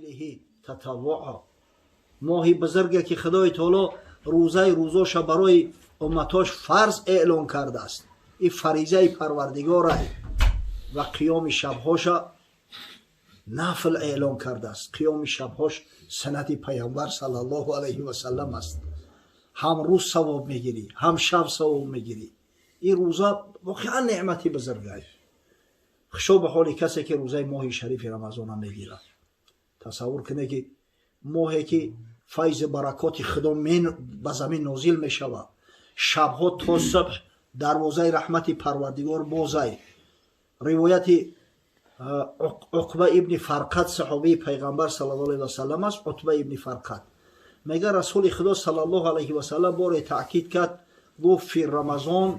лайли татаввуа. Моҳи бузурге ки Худои Таоло рӯзаи рӯзоша барои умматош фарз эълон кардааст. Ин фаризаи Парвардигорай ва қиёми шабҳоша нафл эълон кардааст. Қиёми шабҳош суннати Пайғамбар саллаллоҳу алайҳи васаллам аст. Ҳам рӯз савоб мегирӣ, ҳам шаб савоб мегирӣ. Ин рӯза воқеан неъмати бузургай. Хушо ба ҳоли касе ки рӯзаи моҳи шарифи Рамазона мегирад. Тасаввур кунед, ки моҳе ки файзи баракоти Худо ба замин нозил мешавад, шабҳо то субҳ дарвозаи раҳмати Парвардигор бозай. Ривояти Уқба ибни Фарқат, саҳобии Пайғамбар саллаллоҳу алайҳи васаллам аст. Утба ибни Фарқат мега, Расули Худо саллаллоҳу алайҳи васаллам боре таъкид кард, гуфт: фи Рамазон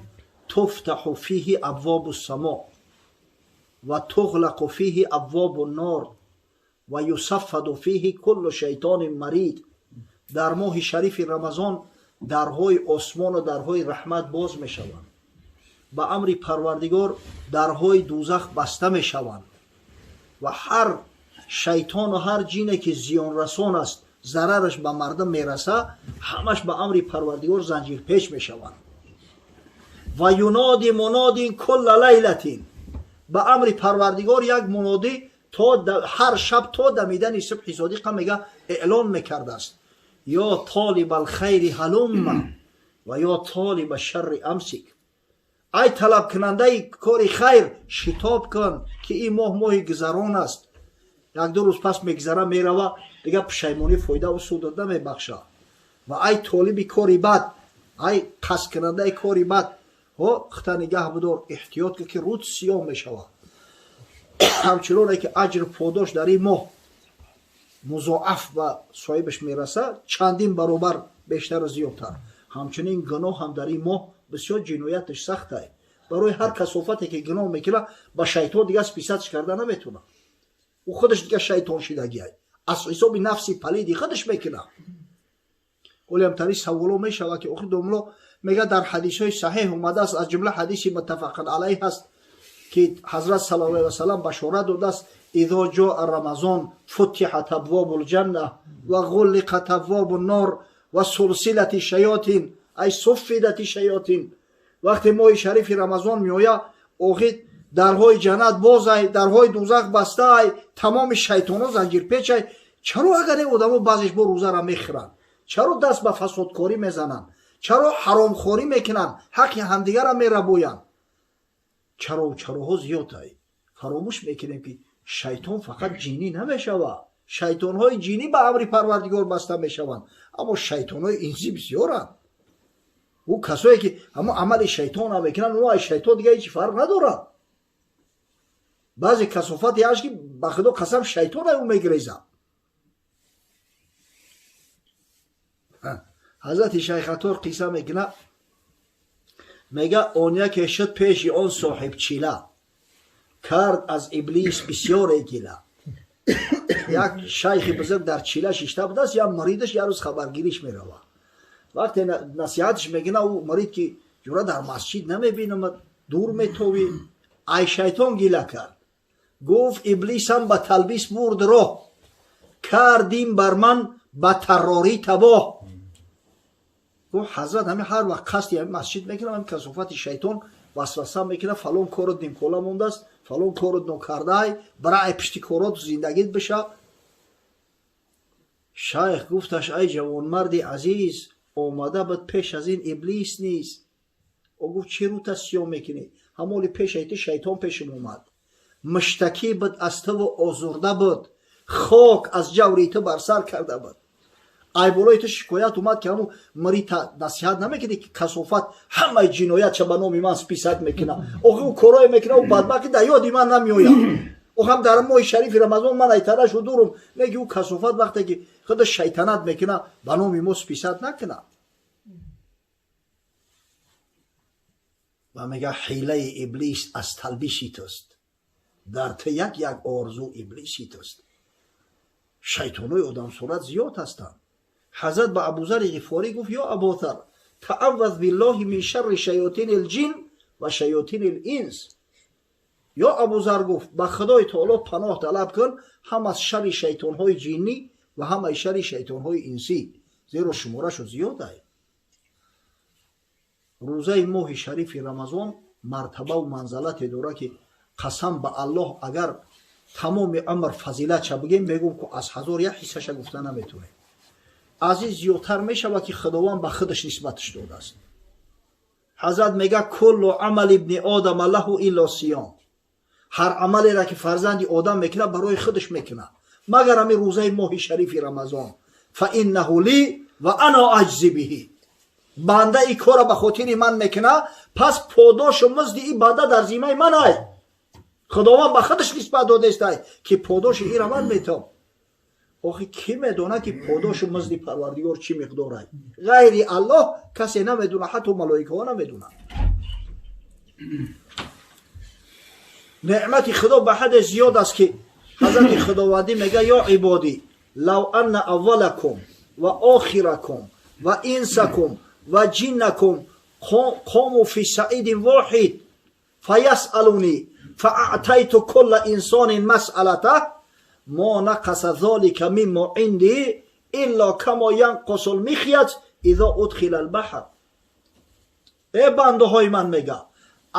туфтаҳу фиҳи абвобу само ва туғлақу фиҳи абвобу нор ва юсаффаду фиҳи куллу шайтони марид. Дар моҳи шарифи Рамазон дарҳои осмону дарҳои раҳмат боз мешаванд, ба амри Парвардигор дарҳои дӯзах баста мешаванд ва ҳар шайтону ҳар ҷине ки зиёнрасон аст, зарараш ба мардум мераса, ҳамаш ба амри Парвардигор занҷирпеч мешаванд. Ва юноди мунодин кулла лайлатин, ба амри Парвардигор як мунодӣ то ҳар шаб то дамидани субҳи содиқа мега эълон мекардааст: ё толиба алхайри ҳалумма ва ё толиба шарри амсик. Ай талабкунандаи кори хайр, шитоб кун, ки ин моҳ моҳи гузарон аст, як ду рӯз пас мегузара, мерава, дигар пушаймонӣ фоидаву судат намебахша. Ва ай толиби кори бад, ай қасдкунандаи кори бад, ҳо хита нигаҳ бидор, эҳтиёт кун, ки рӯд сиёҳ мешавад. Ҳамчуноне ки аҷру подош дар ин моҳ музоаф ба соҳибаш мераса, чандин баробар бештару зиёдтар, ҳамчунин гуноҳ ҳам дар ин моҳ бисёр ҷинояташ сахтай. Барои ҳар касофате ки гуноҳ мекунад, ба шайтон дигар списать ш карда наметавонад, ӯ худаш дигар шайтон шидагиай, аз ҳисоби нафси палиди худаш мекунад. Олиамтари саволо мешавад, ки охир домло мега, дар ҳадисҳои саҳеҳ омадааст, аз ҷумла ҳадиси муттафақан алайҳ аст, ки ҳазрат саллаллоҳу алайҳи васаллам башорат додааст: изо ҷоа рамазон футиҳат абвобу лҷанна ва ғуллиқат абвобу нор ва сулсилати шаётин, ай суффидати шаётин. Вақте моҳи шарифи Рамазон меояд, охир дарҳои ҷаннат бозай, дарҳои дӯзах бастаай, тамоми шайтонҳо занҷирпечай. Чаро агар ин одамо баъзеш бо рӯзара мехӯранд, чаро даст ба фасодкорӣ мезананд, чаро ҳаромхорӣ мекунанд, ҳаққи ҳамдигарро мерабоянд? Чаро чароҳо зиёдай. Фаромӯш мекунем, ки шайтон фақат ҷинӣ намешавад. Шайтонҳои ҷинӣ ба амри Парвардигор баста мешаванд, аммо шайтонҳои инсӣ бисёранд. Ӯ касое ки ҳамо амали шайтонро мекунанд, онҳо аз шайтон дига ҳеҷ фарқ надоранд. Баъзе касофате ҳаст, ки ба Худо қасам, шайтон ӯ мегирезад. Ҳазрати Шайхатор қисса мекунад, мега, он яке шуд пеши он соҳибчила, кард аз иблис бисёре гила. Як шайхи бузург дар чила шишта будааст, як муридаш як рӯз хабаргириш меравад. Вақте насиҳатш мекунад, ӯ мурид ки ҷура дар масҷид намебинамад, дур метовӣ, ай шайтон гила кард, гуфт: иблисам ба талбис бурд роҳ, кардим бар ман ба таррорӣ табоҳ. Гуфт: ҳазрат, ҳами ҳар вақт қасди ҳами масҷид мекунам, ҳами касофати шайтон васваса мекунад, фалон корот нимкола мондааст, фалон корот нокардаай, бара ай пишти корот зиндагит биша. Шайх гуфташ: ай ҷавонмарди азиз, омада буд пеш аз ин иблис низ. Ӯ гуфт: чӣ рӯта сиёҳ мекунӣ? Ҳамоли пешаи ту шайтон пешам омад, муштакӣ буд аз туву озурда буд, хок аз ҷаври ту бар сар карда буд, ай болои ту шикоят омад, ки ҳамун марита насиҳат намекунӣ, ки касофат ҳамаи ҷиноятша ба номи ман списать мекунад. Охи ӯ корое мекунад, ӯ бадбахт, ки дар ёди ман намеояд. Охам дар моҳи шарифи Рамазон ман айтарашу дурум неки, ӯ касофат вақте ки худаш шайтанат мекунад, ба номи мо списать накунад. Ва мега: ҳилаи иблис аз талбиси туст, дар ту як як орзу иблиси туст. Шайтонҳои одамсурат зиёд ҳастанд. Ҳазрат ба Абузари Ғифорӣ гуфт: ё Абузар, таавваз биллоҳи мин шарри шаётини лҷин ва шаётини линс. Ё Абузар гуфт, ба Худои Таоло паноҳ талаб кун ҳам аз шарри шайтонҳои ҷиннӣ ва ҳам аз шарри шайтонҳои инсӣ, зеро шуморашу зиёд ай. Рӯзаи моҳи шарифи Рамазон мартабаву манзалате дорад, ки қасам ба Аллоҳ, агар тамоми умр фазилатша бигем, мегӯм, ку аз 1001 ҳиссаша гуфта наметавонем. Аз ин зиёдтар мешавад, ки Худованд ба худаш нисбаташ додааст. Ҳазрат мега: куллу амали ибни одама лаҳу илло сиём. Ҳар амалеро ки фарзанди одам мекунад, барои худаш мекунад, магар ҳамин рӯзаи моҳи шарифи Рамазон. Фа иннаҳу ли ва ана аҷзи биҳи. Банда ин корро ба хотири ман мекунад, пас подошу музди ин банда дар зиммаи ман ай. Худованд ба худаш нисбат додестай, ки подоши инро ман метом. Охи, кӣ медонад, ки подошу музди Парвардигор чӣ миқдор ай? Ғайри Аллоҳ касе намедонад, ҳатто малоикаҳо намедонад. Неъмати Худо ба ҳадде зиёд аст, ки ҳазрати Худовандӣ мега: ё ибодӣ, лав анна аввалакум ва охиракум ва инсакум ва ҷиннакум қому фи саидин воҳид фаясъалунӣ фаатайту кулла инсонин масъалатаҳ мо нақаса золика миммо индӣ илло камо янқусу лмихят изо удхила лбаҳр. Э бандаҳои ман, мега,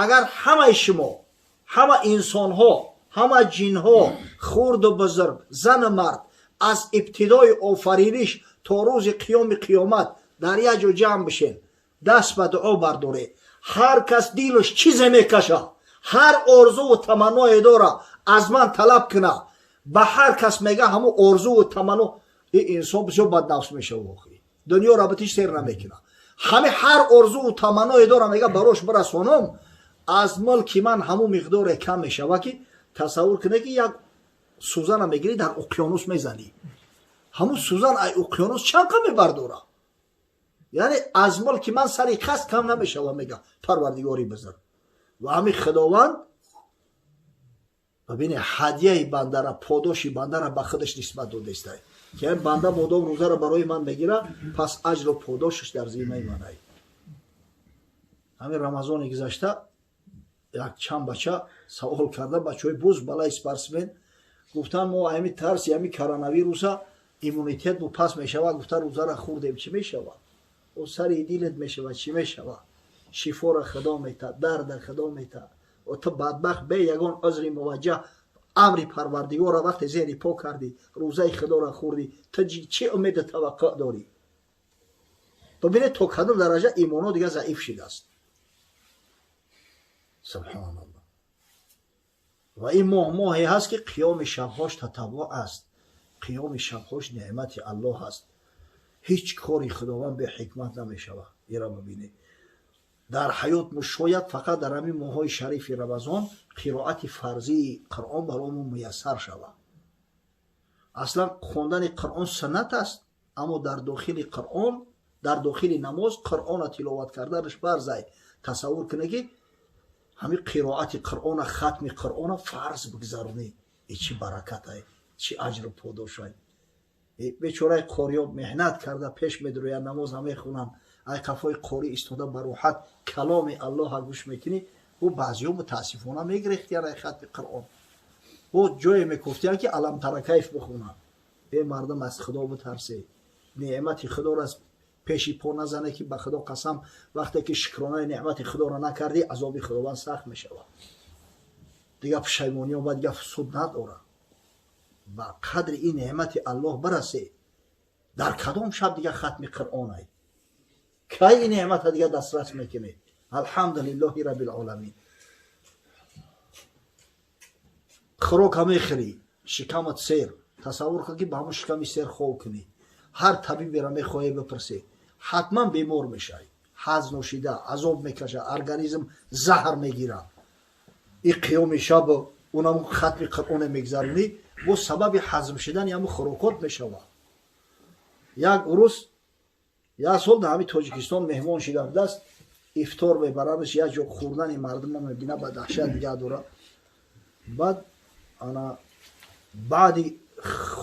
агар ҳамаи шумо, ҳама инсонҳо, ҳама ҷинҳо, хурду бузург, зану мард, аз ибтидои офариниш то рӯзи қиёми қиёмат дар як ҷо ҷамъ бишен, даст ба дуо бардоред, ҳар кас дилаш чизе мекаша, ҳар орзуву таманное дора, аз ман талаб куна, ба ҳар кас, мега, ҳамун орзуву таманно. И инсон бисёр баднафс мешава, охи дунёро битиш сер намекуна. Ҳами ҳар орзуву таманное дора, мега, барош бирасонам, аз мулки ман ҳамун миқдоре кам мешава, ки тасаввур кунед, ки як сӯзана мегирӣ, дар уқёнус мезанӣ, ҳамун сӯзан ай уқёнус чанд қа мебардора? Яъне аз мулки ман сари кас кам намешава, мега Парвардигори бузург. Ва ҳамин Худованд, бибине, ҳадияи бандара, подоши бандара ба худаш нисбат додестай, ки ин банда модом рӯзаро барои ман мегира, пас аҷру подошаш дар зиммаи ман ай. Ҳамин Рамазони гузашта як чанд бача савол карда, бачаҳои буз балаи спортсмен, гуфтанд: мо ҳами тарси ҳами коронавируса иммунитет бу пас мешавад, гуфта, рӯзара хӯрдем, чӣ мешавад? О, сари дилет мешавад, чӣ мешавад? Шифоро Худо метад, дарда Худо метад. О, ту бадбахт, бе ягон узри муваҷҷаҳ амри Парвардигорро вақте зери по кардӣ, рӯзаи Худоро хӯрдӣ, ту чӣ умеду таваққӯъ дорӣ? Бибинед, то кадом дараҷа имоно дига заиф шидааст. Субҳаналлоҳ. Ва ин моҳ моҳе ҳаст, ки қиёми шабҳош татаввуъ аст, қиёми шабҳош неъмати Аллоҳ аст. Ҳеҷ кори Худованд беҳикмат намешавад. Ира бибинед, дар ҳаёт шояд фақат дар ҳамин моҳҳои шарифи Рамазон қироати фарзии Қуръон барои мо муяссар шавад. Аслан хондани Қуръон суннат аст, аммо дар дохили Қуръон, дар дохили намоз Қуръона тиловат карданаш фарзай. Тасаввур кунед, ки ҳамин қироати Қуръона, хатми Қуръона фарз бигзаронӣ, и чӣ баракатай, чӣ аҷру подошай! Бечораи қориё меҳнат карда пеш медурояд, намоза мехонанд, ай қафои қорӣ истода ба роҳат каломи Аллоҳа гӯш мекунӣ. Ӯ баъзиҳо мутаассифона мегирехтиян ай хатми Қуръон, ӯ ҷое мекуфтиян, ки Аламтаракайф бихонанд. Э мардум, аз Худо битарсе, неъмати Худоро аз пеши по назане, ки ба Худо қасам, вақте ки шукронаи неъмати Худоро накардӣ, азоби Худованд сахт мешавад. Дига пушаймонӣ омад, дига суд надорад. Ба қадри ин неъмати Аллоҳ бирасе. Дар кадом шаб дига хатми Қуръонай? Кай ин неъмата дига дастрас мекунед? Алҳамдулиллоҳи раббил-оламин. Хӯрока мехӯрӣ, шикамат сер. Тасаввур кун, ки ба ҳамон шиками сер хоб кунӣ. Ҳар табиберо мехоҳӣ бипурсӣ, ҳатман бемор мешавӣ. Ҳаз ношида азоб мекаша, организм заҳр мегирад. И қиёми шаб, унам хатми Қуръоне мегзаронӣ, бо сабаби ҳазм шидани ҳамун хӯрокот мешавад. Як урус як сол дар ҳамин Тоҷикистон меҳмон шида будааст. Ифтор мебаранаш, як ҷо хӯрдани мардума мебина, ба даҳшат дига дора. Баъд ана баъди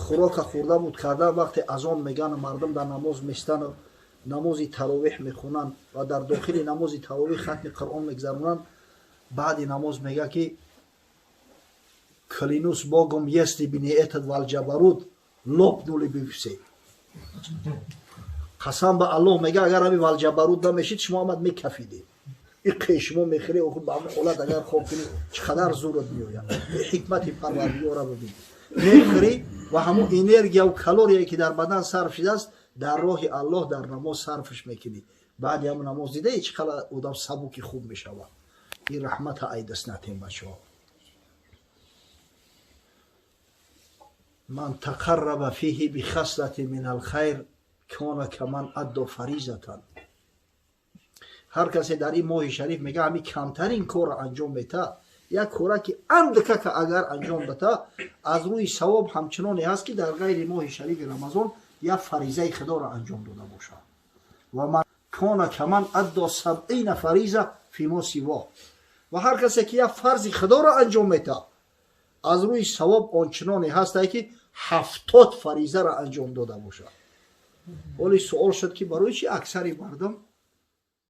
хӯрока хӯрда буд кардан, вақте азон меган, мардум дар намоз местану намози таровеҳ мехонанд ва дар дохили намози таровеҳ хатми Қуръон мегзаронанд, баъди намоз мега, ки Клянусь Богом, если бы не этот Валҷабарут, лопнули бы все. Қасам ба Аллоҳ, мега, агар ҳами Валҷабарут намешид, шумо омад мекафидед. Иқе шумо мехӯре, ба ҳамон ҳолат агар хоб кунӣ, чӣ қадар зурат меояд. Ҳикмати Парвардигора бибин. Мехӯрӣ ва ҳамон энергияву калорие, ки дар бадан сарф шудааст, дар роҳи Аллоҳ, дар намоз сарфш мекунӣ. Баъди ҳамон намоз дидаи, чӣ қадар одам сабуки хуб мешавад. Ин раҳмата айдаст натем, бачаҳо. Ман тақарраба фиҳи бихаслати мин алхайр кона каман аддо фаризатан. Ҳар касе дар ин моҳи шариф, мега, ҳами камтарин корро анҷом мета, як кора ки андакака агар анҷом дата, аз рӯи савоб ҳамчуноне ҳаст, ки дар ғайри моҳи шарифи Рамазон як фаризаи Худоро анҷом дода бошад. Ва ман кона каман аддо сабъина фариза фимо сиво. Ва ҳар касе ки як фарзи Худоро анҷом мета, аз рӯи савоб ончуноне ҳастае, ки 70 фаризаро анҷом дода бошад. Ҳоли суол шуд, ки барои чи аксари мардум